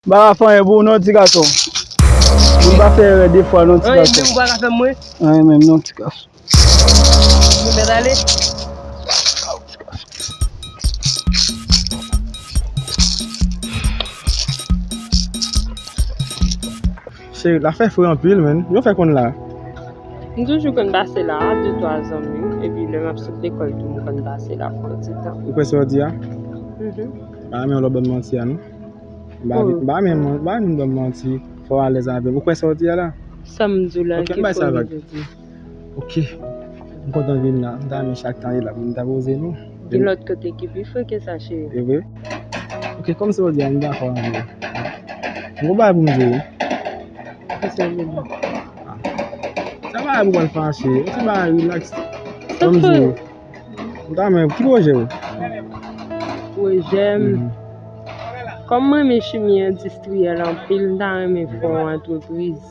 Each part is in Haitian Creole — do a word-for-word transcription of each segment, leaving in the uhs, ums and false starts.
M pa ka fè anyen pou ou non, ti gason. Moun pa fè erè de fwa non, ti gason. Anyen menm ou pa ka fè mwen. Anyen menm non, ti gason. Mwen mèt ale. Cheri, la fè fre anpil, menn. Yo fè konn la. M toujou konn pase la, de twa zanmi m. Epi lè m ap sot lekòl tou, m konn pase la pou yon ti tan. Ou kwè sa w di a? Mhm. Pa renmen lè w ban m manti a, non? M pa, oh, m pa renmen, m pa renmen ban m manti. Fò w alèz avè m. Ou kwè sa w di a la? Sa m di w la, ok, ki fò m di w? Ok. M kontan vin la. M ta renmen chak tan e la pou m ta poze nou. Gen lòt kote ki pi fre ke sa, cheri. E vre? Ok, kòm se w di a, m dakò avè w. M gon bagay pou m di w. Ki sa w vle di? Ah. Sa pa pou w al fache. Yon ti bagay relax. Kòm di w. M ta renmen, ki pwojè w? Pwojè m. Mhm. Kòm mwen renmen chimye endistriyèl anpil, m ta renmen fè yon antrepriz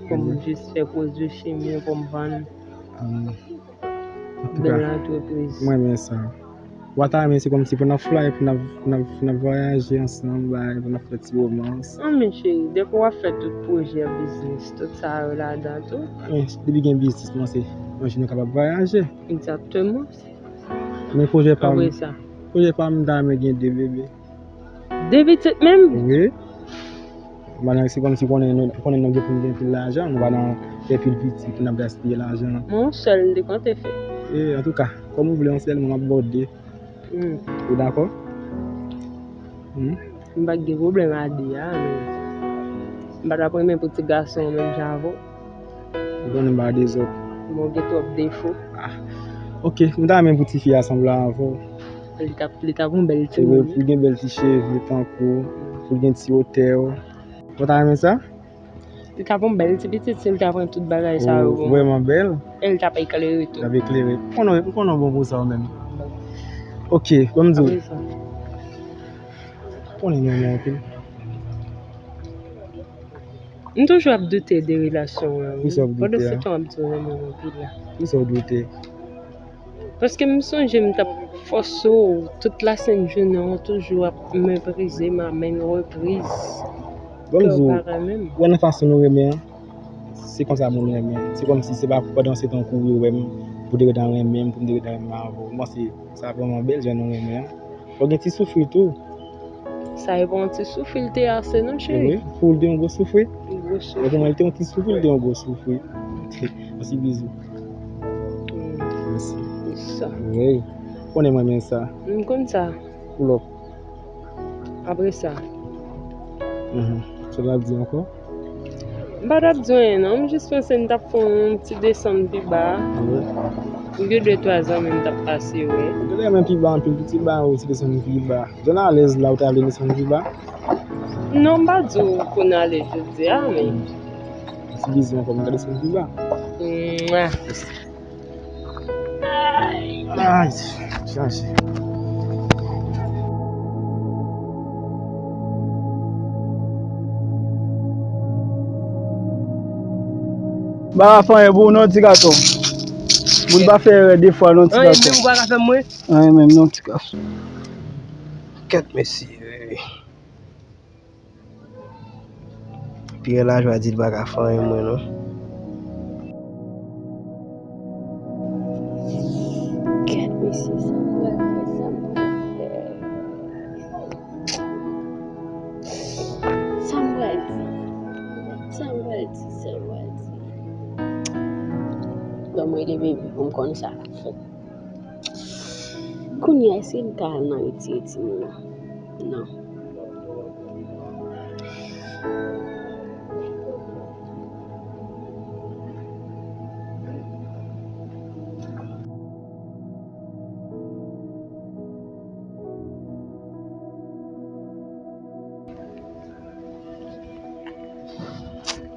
pou m jis fè pwodui chimye pou m vann. Ah. Antouka, bèl antrepriz. Mwen renmen sa. Ou pa ta renmen se kòmsi pou n ap fly, pou n ap, pou n ap, pou n ap vwayaje ansanm, bay, pou n ap fè ti romans. Non, men cheri, depi w ap fè tout pwojè biznis, tout sa yo ladan tou. Men, depi gen biznis, mwen se, mwen, nou kapab vwayaje. Egzakteman. Men pwojè pa m, apre sa, pwojè pa m, m ta renmen gen de bebe. De pitit menm? Wi. Madan, se kòmsi konnen nou, konnen nou gen pou n gen pil lajan, nou pa nan fè pil pitit pou n ap gaspiye lajan. Mwen, yon sèl m te konte fè. E, antouka, kòm ou vle yon sèl, mwen m ap ba w de. Hmm. Ou dakò? Hmm? M pa t gen pwoblèm a de a, men m pa t ap renmen pou ti gason an menm jan avè w. Ou konnen m pa dezòd. Bon, gen twòp defo. Ah. Ok, m ta renmen pou tifi a sanble avè w. Li t ap, li t ap yon bèl timoun. Pou l gen bèl ti cheve tankou w, pou l gen ti wotè w. Ou ta renmen sa? Li t ap yon bèl ti pitit si l ta pran tout bagay sa yo pou mwen. Vrèman bèl. E li t ap eklere tou. L ap eklere. M konnen, m konnen w bon pou sa w menm. Ok, ban m di w. Apre sa. M konnen nou renmen anpil. M toujou ap doute de relasyon an, wi. Kisa w ap doute a? Pandan se tan w ap di w renmen m anpil la. Kisa w doute? Paske m sonje m t ap fòse w tout lasent jounen an, w toujou ap meprize m a menm repriz. Ban m di w, ou wè nan fason nou renmen an, se konsa moun renmen. Se kòmsi se pa pandan se tan kou w wè m, pou w te gentan renmen m, pou m te gentan renmen avè w. Mwen se, sa vrèman bèl jan nou renmen an. Fò gen ti soufri tou. Sa e pa yon ti soufri l te ase non, cheri. Wi, pou l te yon gwo soufri. Yon gwo soufri. E pou mwen, l te yon ti soufri, l te yon gwo soufri. Mèsi, bizou. Hmm. Mèsi. Sa. Wi. Konnen mwen renmen sa. M konn sa. Pull up. Apre sa. Mhm. Sa w ap di ankò? M pa t ap di anyen non, m jis panse m t ap fè yon ti desann pi ba. Wi. M gen de twa zanmi m t ap pase wè. Ou genlè renmen pi ba anpil, pou ti ba ou ti desann pi ba. Jan alèz la, ou ta vle desann pi ba? Non, m pa di w pou n ale jodi a, men. Ti bizou ankò, m ka desann pi ba. Mwa. Ay, chaje. M pa ka fè anyen pou ou non, ti gason. Moun pa fè erè de fwa non, ti gason. Anyen menm ou pa ka fè mwen. Anyen menm non, ti gason. Kèt mesye. Pierre Lajoie di l pa ka fè anyen mwen non. Kèt mesye, sa m pral fè, sa m pral fè. Sa m pral di, sa m pral di, sa m pral di. Ban m rele bebe pou m konn sa l ap fè. Kounye a, èske m ka al nan retire timoun nan? Non.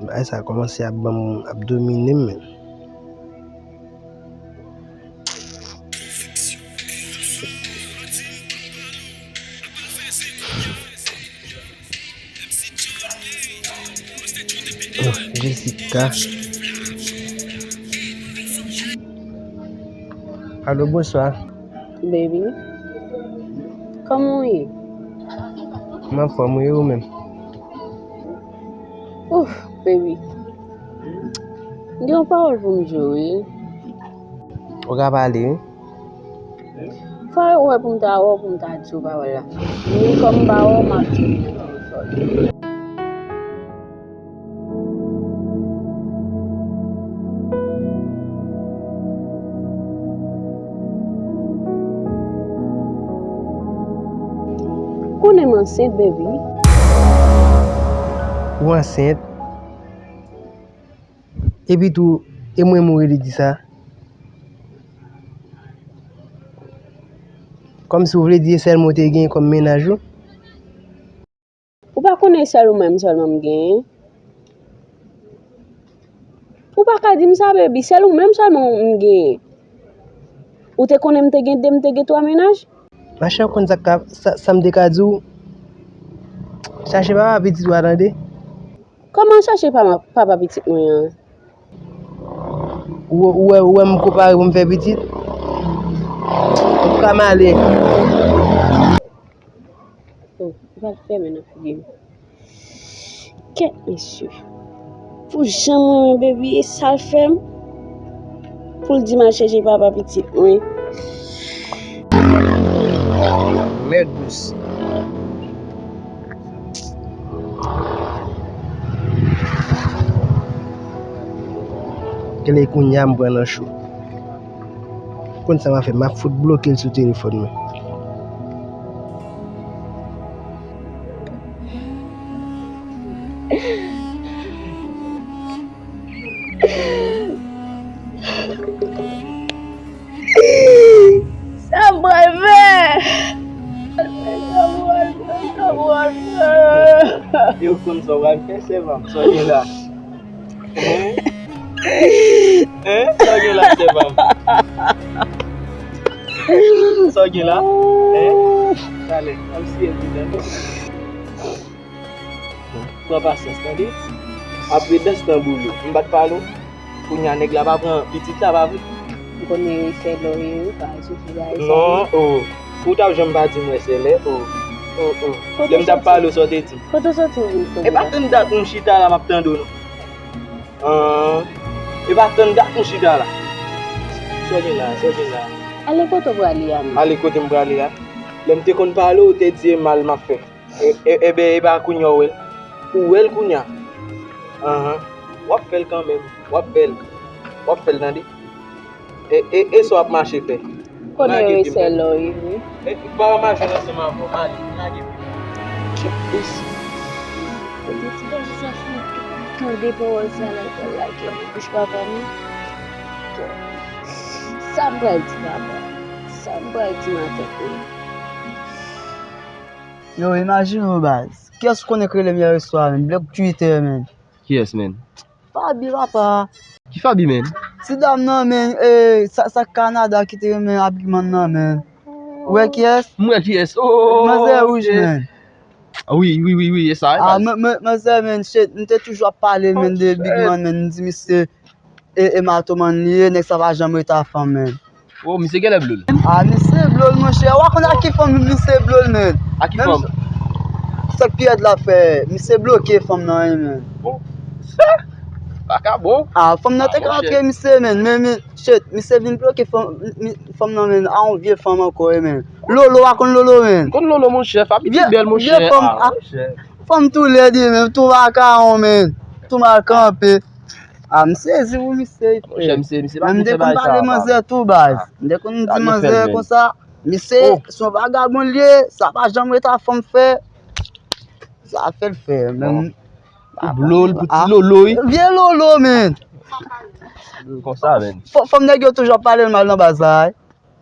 Bagay sa kòmanse ap ban m, ap domine m menm. Oh, Jessica. Alo, bonswa. Baby, kòman w ye? M anfòm wi, ou menm? Ouf, baby. M gen yon pawòl pou m di w, wi. Ou ka pale, wi. Fò ou wè pou m ta wè w, pou m ta di w pawòl la. Men kòm m pa wè w, m ap di w nan telefòn. Konnen m ansent, baby. Ou ansent? Epi tou, e mwen m ou rele di sa? Kòmsi w vle di e sèl mwen w te gen kòm mennaj ou? Ou pa konnen sèl ou menm sèlman m genyen? Ou pa ka di m sa, baby, sèl ou menm sèlman m genyen. Ou te konnen m te gen de, m te gen twa mennaj? Machè, ou konn sa k ka, sa, sa m te ka di w? Chache papa pitit ou a, tande. Kòman chache pa, papa pitit mwen an? Ou, ou wè, ou wè m ko pare pou m fè pitit? Antouka, m ale. Oh, li pral fèmen nan figi m. Kèt, mesye. Pou jan m renmen baby, e sa l fè m? Pou l di m al chèche papa pitit mwen. Mèt dous. Genlè kounye a m pran nan cho. Konn sa m a fè, m ap fout bloke l sou telefòn mwen. Sa m pral fè? Sa m pral fè? Sa m pral fè? Yo konn sa w pral fè, sèvant. Sa w gen la? Hein? Hein? Sa w gen la, sèvant? Sa w gen la? Hein? Talè, m ap siye l tou, tande. Pran pasyans, tande. Apre dans tanbou yo. M pa t pale w? Kounye a nèg la pa pran pitit la, pa vre? M konnen wi, sè lè w ye wi, pa sou fi la. Non, oh. Ou t ap janm pa di m wè sè lè, oh. Oh, oh. Lè m t ap pale w, sa w te di? Kote w soti w vin kote la? E pa tann dat m chita la, m ap tande w non. Ah, e pa tann dat m chita la. Sa w gen la, sa w gen la? Ale kote w prale a menm? Ale kote m prale a? Lè m te konn pale w, ou te di e mal m ap fè. E, e, e ben, e pa kounye a w wè l. Ou wè l kounye a. Anhan. W ap fè l kanmenm. W ap fè l. W ap fè l, tande. E, e, e sa w ap mache fè? Konnen wi, sè lè w ye wi. E, m pa wè m a jwenn ansanm avè w. Ale, lage pi. Kèt mesye. Kote ti gason sa fin tande pawòl sa la, l pral lage nan bouch papa m. Sa m pral di papa? Sa m pral di matant mwen? Yo, imajine w, baz. Kiyès ou konnen k rele m yè swa, menm? Blòk Twitter, menm. Kiyès, menm? Faby, papa. Ki Faby, menm? Ti dam nan, menm, e, sa, sa Kanada ki te renmen abiman nan, menm. Ou wè kiyès? M wè kiyès. Oh, manzè wouj, menm. Ah, wi, wi, wi, wi, e sa, e, baz. Ah, manzè, menm, shit, m te toujou ap pale, menm, de Big Man, menm, m di misye, e, e matoman li ye, nèg sa pa janm rete a fanm, menm. Oh, misye genlè blo l. Ah, misye blo l, monchè. Ou pa konn ak ki fanm misye blo l, menm. Ak ki fanm? Sèk Pierre la fè, misye bloke fanm nan, wi, menm. Oh, sa vakabon. Ah, fanm nan te ka antre misye, menm. Men, men, shit, misye vin bloke fanm, mi-, fanm nan, menm. A yon vye fanm ankò, wi, menm. Lolo, ou pa konn Lolo, menm. M konn Lolo, monchè. Faby pi bèl, monchè. Vye fanm, ah, monchè. Fanm tou lèd, wi, menm. Tou makawon, menm. Tou mal kanpe. Ah, m sezi pou misye, frè. Monchè, misye, misye pa vle fè bagay sa, pale manzè tou, baz. M te konn di manzè konsa, misye, se yon vagabon l ye, sa pa janm rete a fanm fè. Sa fè l fè, menm. Pou blo l, pou ti Lolo, wi. Vye Lolo, menm. Konsa, menm. Fanm nèg yo toujou ap pale l mal nan baz la, wi.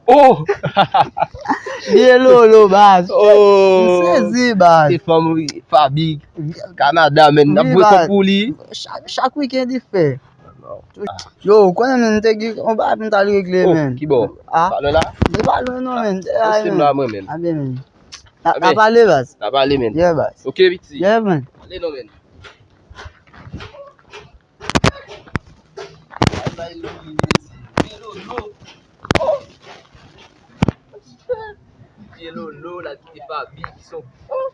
Oh! Vye Lolo, baz. Oh! M sezi, baz. Se fanm, wi, Faby, Kanada, menm. N ap bwè kòb pou li. Chak, chak wikenn li fè. Yo, ou konnen, menm, m te gen yon bagay pou m t al regle, menm. Ki bò? Ah? Pa lwen la? Se pa lwen non, menm. Se la, menm. A byen, menm. N a pale, baz. N a pale, menm. Yeah, baz. Ok, piti. Yeah, menm. Ale non, menm. Ay, bay Lolo, mesye. Vye Lolo. Oh! Vye Lolo, l al kite Faby, ki son. Oh!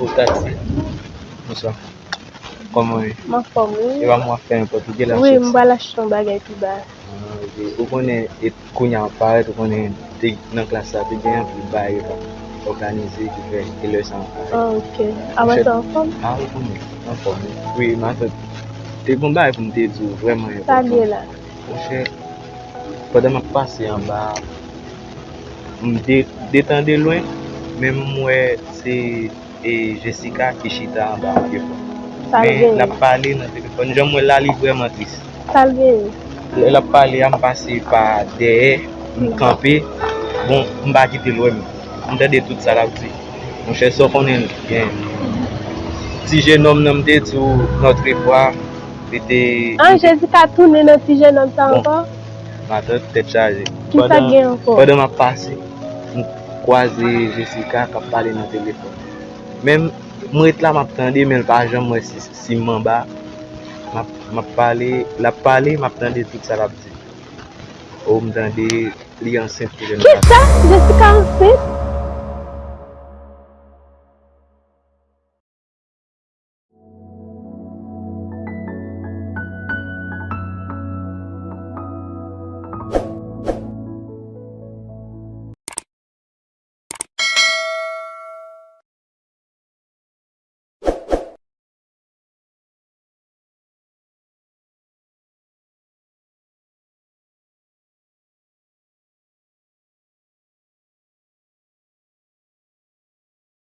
O, taksi. Bonswa. Kòman w ye? M anfòm, wi. E pa mwen w ap fè nenpòt, ou gen la soti. Wi, m pral achte yon bagay pi ba. Ah, ok. Ou konnen, e, kounye a m ap parèt, ou konnen, te, nan klas la, te gen anpil bagay yo t ap òganize, ki fè e lè sa m parèt. Ah, ok. Apre sa, anfòm? Ah, ou konnen, anfòm, wi. Wi, matant, te gen yon bagay pou m te di w vrèman enpòtan. Sa l ye la? Monchè, pandan m ap pase anba a, m de, detan de lwen, men m wè se, e, Jessica ki chita anba yon pye fò. Sa l genyen? Men l ap pale nan telefòn. Jan m wè l la, li vrèman tris. Sa l genyen? Lè l ap pale a, m pase pa dèyè, m kanpe. Bon, m pa kite l wè m. M tande tout sa l ap di. Monchè, sa w konnen, gen ti jenòm nan m te di w, Notre Foi, li te... Ah, Jessica tounen nan ti jenòm sa ankò? Bon, matant, tèt chaje. Kisa k gen ankò? Pandan, pandan m ap pase, m kwaze Jessica k ap pale nan telefòn. Men m, m ret la, m ap tande, men l pa janm wè si, si m anba. M ap, m ap pale, l ap pale, m ap tande tout sa l ap di. O, m tande li ansent pou jèn gason. Kisa? Jessica ansent?